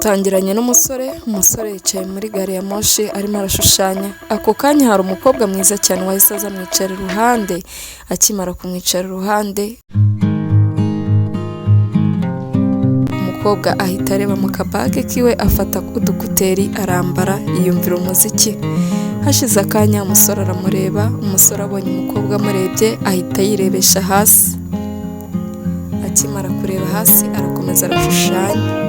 Dutangiranye n'umusore, umusore yicaye muri gari ya moshi arimo arashushanya. Ako kanya hari umukobwa mwiza cyane wahise aza amwicara iruhande, akimara kumwicara iruhande, umukobwa ahita areba mu kabage kiwe afata udukuteri arambara yiyumvira umuziki. Hashize akanya umusore aramureba, umusore abonye umukobwa amurebye ahita yirebesha hasi. Akimara kureba hasi arakomeza arashushanya.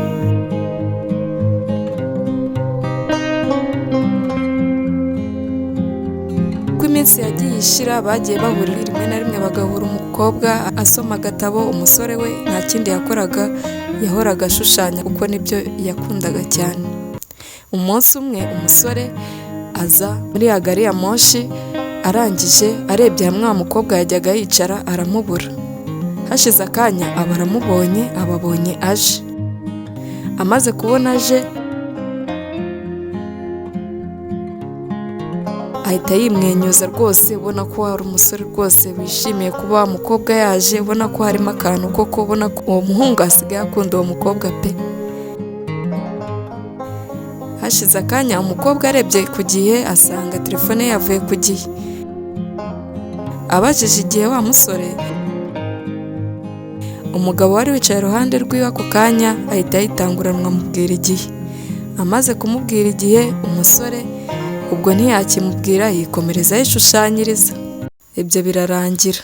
Uko iminsi yagiye ishira bagiye bahurira rimwe na rimwe bagahura umukobwa asoma agatabo, umusore we nta kindi yakoraga yahoraga ashushanya kuko nibyo yakundaga cyane. Umunsi umwe umusore aza muri ya gari ya moshi arangije arebye hamwe wa mukobwa yajyaga yicara aramubura. Hashize akanya aba aramubonye, ababonye aje. Amaze kubona aje ahita yimwenyuza rwose ubona ko hari umusore rwose wishimiye kuba wa mukobwa yaje, ubona ko harimo akantu koko, ubona ko uwo muhungu asigaye akunda uwo mukobwa pe. Hashize akanya umukobwa arebye ku gihe asanga telefone ye yavuye ku gihe. Abajije igihe wa musore, umugabo wari wicaye iruhande rw'iwe ako kanya ahita yitanguranwa amubwira igihe. Amaze kumubwira igihe umusore ubwo ntiyakimubwira yikomereza yishushanyiriza. Ibyo birarangira.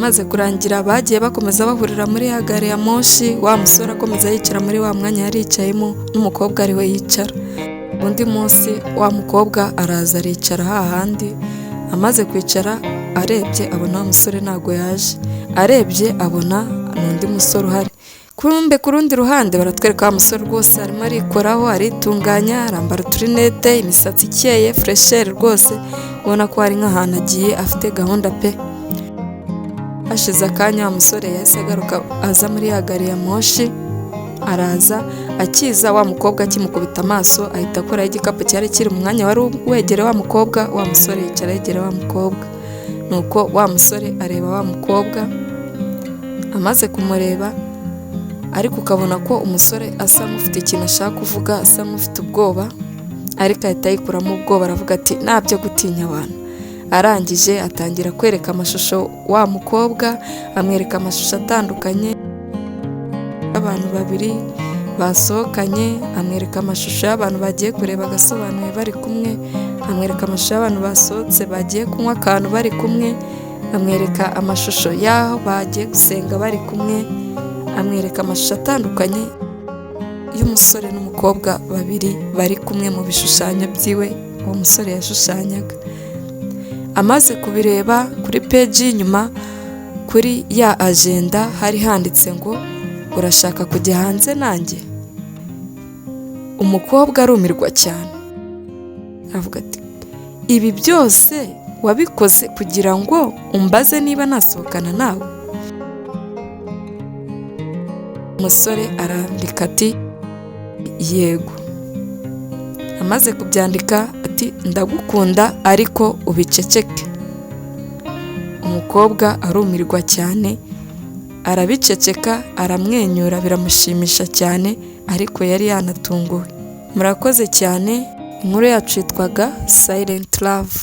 Maze kurangira bagiye bakomeza bahurira muri ya gari ya moshi, wa musore akomeza yicara muri wa mwanya yari yicayemo n'umukobwa ari we yicara. Undi munsi wa mukobwa araza aricara hahandi, amaze kwicara arebye abona wa musore ntago yaje. Arebye abona n'undi musore uhari. Kumbe ku rundi ruhande baratwereka wa musore rwose arimo arikoraho, aritunganya, arambara uturinete, imisatsi ikeye, furesheri rwose, ubona ko hari nk'ahantu agiye afite gahunda pe. Hashize akanya wa musore yahise agaruka aza muri ya gari ya moshi, araza akiza wa mukobwa akimukubita amaso ahita akuraho igikapu cyari kiri mu mwanya wari wegereye wa mukobwa, wa musore yicara yegera wa mukobwa. Nuko wa musore areba wa mukobwa, amaze kumureba ariko ukabona ko umusore asa nk'ufite ikintu ashaka kuvuga, asa nk'ufite ubwoba, ariko ahita yikuramo ubwoba aravuga ati ntabyo gutinya abantu. Arangije atangira kwereka amashusho wa mukobwa, amwereka amashusho atandukanye y'abantu babiri basohokanye, amwereka amashusho y'abantu bagiye kureba agasobanuye bari kumwe, amwereka amashusho y'abantu basohotse bagiye kunywa akantu bari kumwe, amwereka amashusho y'aho bagiye gusenga bari kumwe, amwereka amashusho atandukanye y'umusore n'umukobwa babiri bari kumwe mu bishushanyo byiwe uwo musore yashushanyaga. Amaze kubireba kuri peji y'inyuma kuri ya ajenda hari handitse ngo urashaka kujya hanze nanjye? Umukobwa arumirwa cyane aravuga ati ibi byose wabikoze kugira ngo umbaze niba nasohokana nawe? Umusore arandika ati yego. Amaze kubyandika ati ndagukunda ariko ubiceceke. Umukobwa arumirwa cyane arabiceceka aramwenyura biramushimisha cyane ariko yari yanatunguwe. Murakoze cyane, inkuru yacu yitwaga Silent Love.